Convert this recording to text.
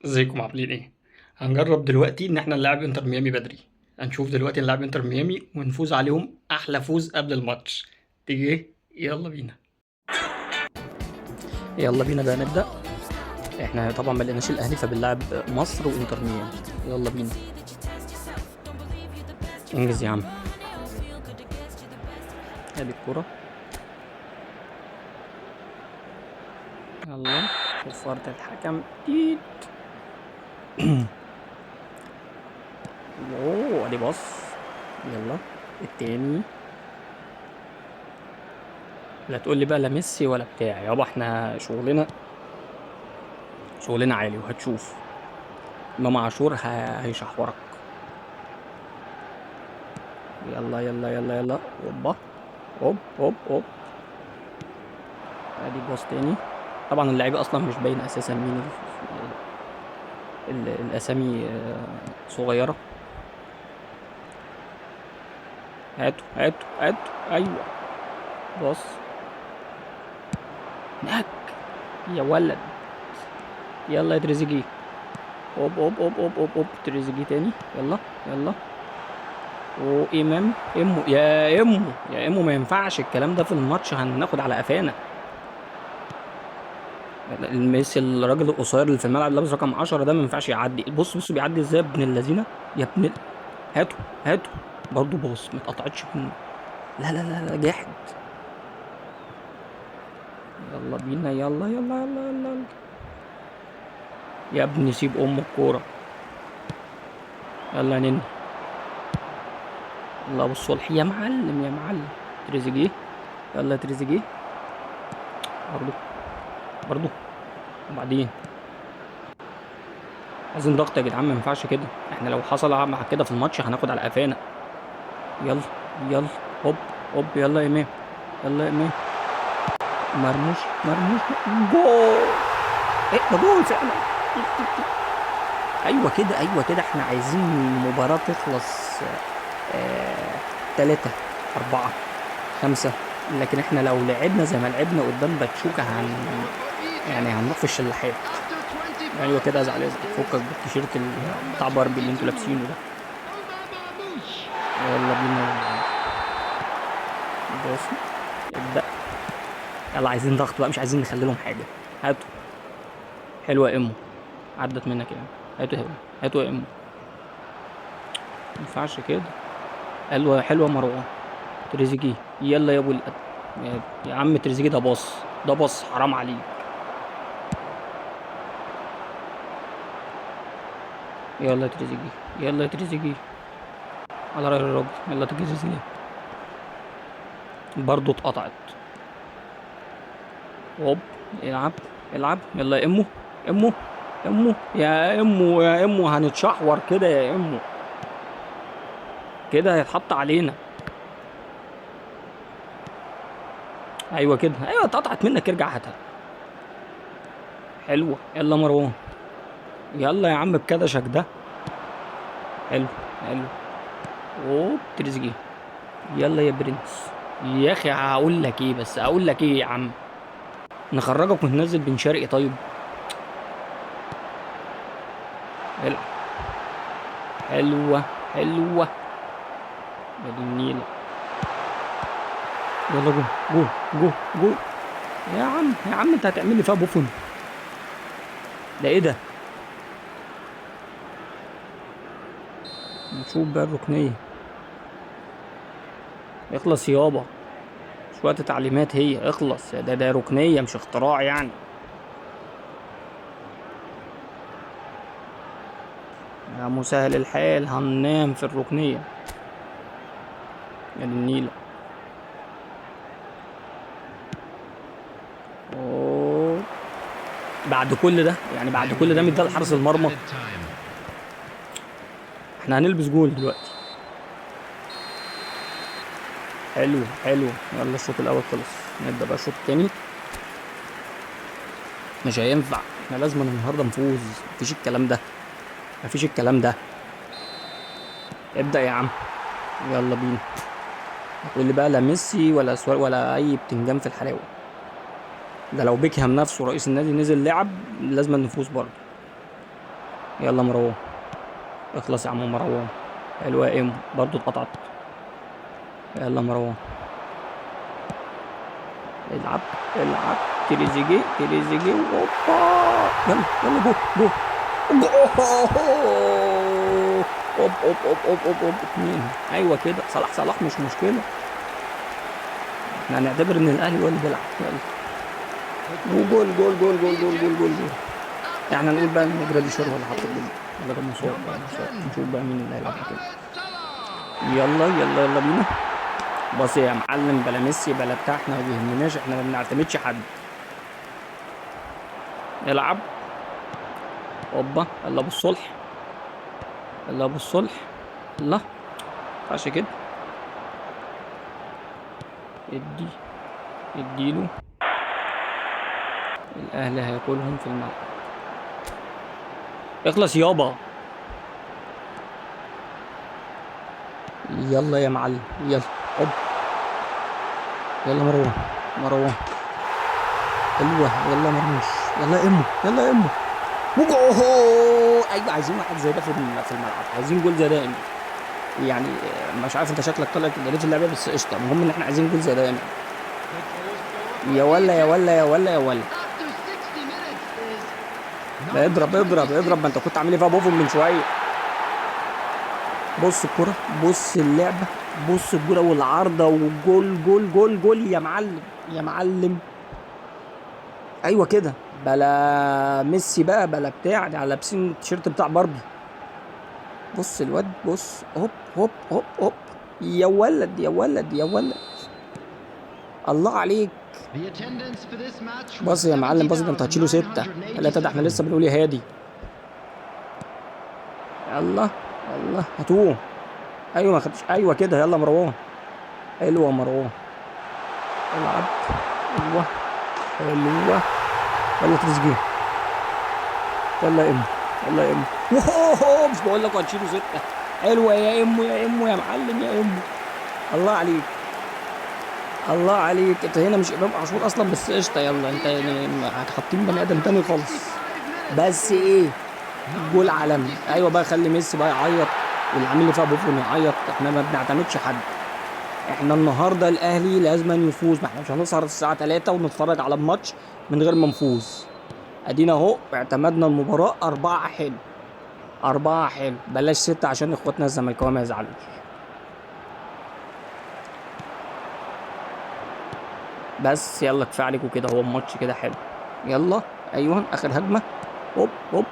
ازيكم عاملين ايه؟ هنجرب دلوقتي ان احنا نلعب انتر ميامي بدري. هنشوف دلوقتي نلعب انتر ميامي ونفوز عليهم احلى فوز قبل الماتش. تيجي ايه؟ يلا بينا. يلا بينا بقى نبدأ. احنا طبعا ما لقيناش الاهلي فبنلعب مصر وانتر ميامي. يلا بينا. انجز يا عم. ادي الكرة. يلا صفارة الحكم. تيت. اوه ادي بص. يلا التاني. لا تقول لي بقى لا ميسي ولا بتاع يابا، احنا شغلنا عالي وهتشوف. امام عاشور هيشحورك. يلا يلا يلا يلا. هوبا هوب هوب هوب. ادي باص تاني. طبعا اللعيبه اصلا مش باين اساسا مين الاسامي، صغيره. هاتوا هاتوا هاتوا. ايوه باص هناك يا ولد. يلا يا تريزيجيه. هوب هوب هوب هوب هوب هوب. تريزيجيه تاني. يلا يلا. وامام. امو يا امو يا امو، ما ينفعش الكلام ده في الماتش، هناخد على قفانا. الميسي الراجل القصير اللي في الملعب لابس رقم 10 ده ما ينفعش يعدي. بص بص بيعدي ازاي يا ابن اللذينه، يا ابن هاتوا هاتوا. برضه باص ما اتقطعتش منه. لا لا لا لا جاحد. يلا بينا. يلا يلا يلا يلا يلا. يا ابني سيب ام الكوره. يلا يا نني. يلا ابو الصلح يا معلم يا معلم. تريزيجيه. يلا يا تريزيجيه. برضه برضه. وبعدين عايزين ضغط يا جدعان، ما ينفعش كده. احنا لو حصل مع كده في الماتش هناخد على قفانا. يلا يلا هوب هوب. يلا يا امام يلا يا امام. مرموش مرموش. جول. ايه ده؟ جول فعلا. ايوه كده ايوه كده. احنا عايزين المباراة تخلص، 3 4 5. لكن احنا لو لعبنا زي ما لعبنا قدام باتشوكا هنروح في الشلاحات. ايوه كده. ازعل ازعل. فكك بالتيشيرت بتاع باربي اللي انتوا لابسينه ده. يلا بينا. بص ابدأ. يلا عايزين ضغط بقى، مش عايزين نخلي لهم حاجة. هاتوا. حلوة يا امو، عدت منك يا امو. هاتوا يا امو هاتوا يا امو. ما ينفعش كده. حلوة حلوة مروان. تريزيجيه. يلا يا ابو الأد. يا عم تريزيجيه ده باص، ده باص حرام عليك. يلا يا تريزيجيه يلا يا تريزيجيه. على رأي الراجل. يلا تريزيجيه. برضه اتقطعت. هوب العب العب. يلا يا امو امو امو يا امو يا امو. هنتشحور كده يا امو، كده هيتحط علينا. ايوه كده. ايوه اتقطعت منك، ارجع هاتها. حلوه. يلا مروان. يلا يا عم بكدشك ده. حلو حلو. اوب تريزيجيه. يلا يا برنس. يا اخي هقول لك ايه، بس هقول لك ايه يا عم، نخرجك وننزل بن شرقي. طيب العب. حلوه حلوه يا دي النيله. يلا جو جو جو جو. يا عم يا عم انت هتعمل لي فيها بوفون ده؟ ايه ده؟ نشوف بقى الركنيه. اخلص يابا، شويه تعليمات هي. اخلص ده ركنيه مش اختراع يعني. يا مسهل الحال هننام في الركنيه يا دي النيله. أوه. بعد كل ده يعني، بعد كل ده مديها لحارس المرمى. احنا هنلبس جول دلوقتي. حلو حلو. يلا الشوط الاول خلص، نبدا بقى الشوط التاني. مش هينفع، احنا لازم النهارده نفوز. مفيش الكلام ده، مفيش الكلام ده. ابدا يا عم. يلا بينا. هتقول لي بقى لا ميسي ولا سواريز ولا اي بتنجان في الحلاوه. ده لو بيكهام نفسه رئيس النادي نزل لعب لازم نفوز برضه. يلا مروان، اخلص يا عم مروان. حلوة يا ام، برضو اتقطعت. يلا مروان، العب العب. تريزيجيه تريزيجيه، اوبا، يلا يلا جو جو جو، اوب اوب اوب اوب اوب اوب، 2. ايوه كده، صلاح صلاح مش مشكلة، احنا هنعتبر ان الاهلي هو اللي بيلعب. يلا وجول جول جول جول جول جول جول جول. احنا نقول بقى ان جراديشار هو اللي حط الجول، ولا ده مصاب؟ ده مصاب. نشوف بقى مين اللي هيلعب كده. يلا يلا يلا بينا. بص يا معلم، بلا ميسي بلا بتاع، احنا ما بيهمناش، احنا ما بنعتمدش حد. العب. اوبا، يلا ابو الصلح، يلا ابو الصلح، يلا ما ينفعش كده. ادي اديله. الاهلي هياكلهم في الملعب. اخلص يابا. يلا يا معلم، يلا هوب، يلا مروان، مروان حلوة، يلا مرموش، يلا يا امو، يلا يا امو. وجوه. ايوه عايزين واحد زي ده في الملعب، عايزين جول زي ده يا امو. يعني مش عارف انت شكلك طالع كده ليه في اللعبة، بس قشطه. المهم ان احنا عايزين جول زي ده يا امو. يا ولا يا ولا يا ولا يا ولا. لا اضرب اضرب اضرب، ما انت كنت عامل ايه فيها بوفون من شوية. بص الكرة، بص اللعبة، بص الكرة والعارضة والجول، جول جول جول يا معلم، يا معلم. ايوه كده، بلا ميسي بقى بلا بتاع، ده لابسين التيشيرت بتاع باربي. بص الواد، بص، هوب هوب هوب هوب، يا ولد يا ولد يا ولد، الله عليك. بص يا معلم، بص ده انت هتشيله 6 3، ده احنا لسه بنقول يا هادي. يلا يلا هاتوه. ايوه ما خدتش. ايوه كده، يلا مروان، حلوة مروان، العب. ايوه حلوة، يلا تريزيجيه، يلا يا امو، يلا يا امو. وهو مش بقول لك هتشيله 6. حلوة يا امو، يا امو يا معلم، يا امو، الله عليك، الله عليك. انت هنا مش امام عاشور اصلا، بس قشطه. يلا انت يعني حاطين بني ادم تاني خالص، بس ايه، جول عالمي. ايوه بقى، خلي ميسي بقى يعيط، واللي عامل لي فيها بوفون يعيط. احنا ما بنعتمدش حد، احنا النهارده الاهلي لازم يفوز. ما احنا مش هنسهر الساعة 3 ونتفرج على الماتش من غير ما نفوز. ادينا اهو اعتمدنا المباراة 4 حلو، 4 حلو، بلاش 6 عشان اخواتنا الزملكاويه ما يزعلوش. بس يلا كفاية عليكم كده، هو الماتش كده حلو. يلا ايوه، اخر هجمة، هوب هوب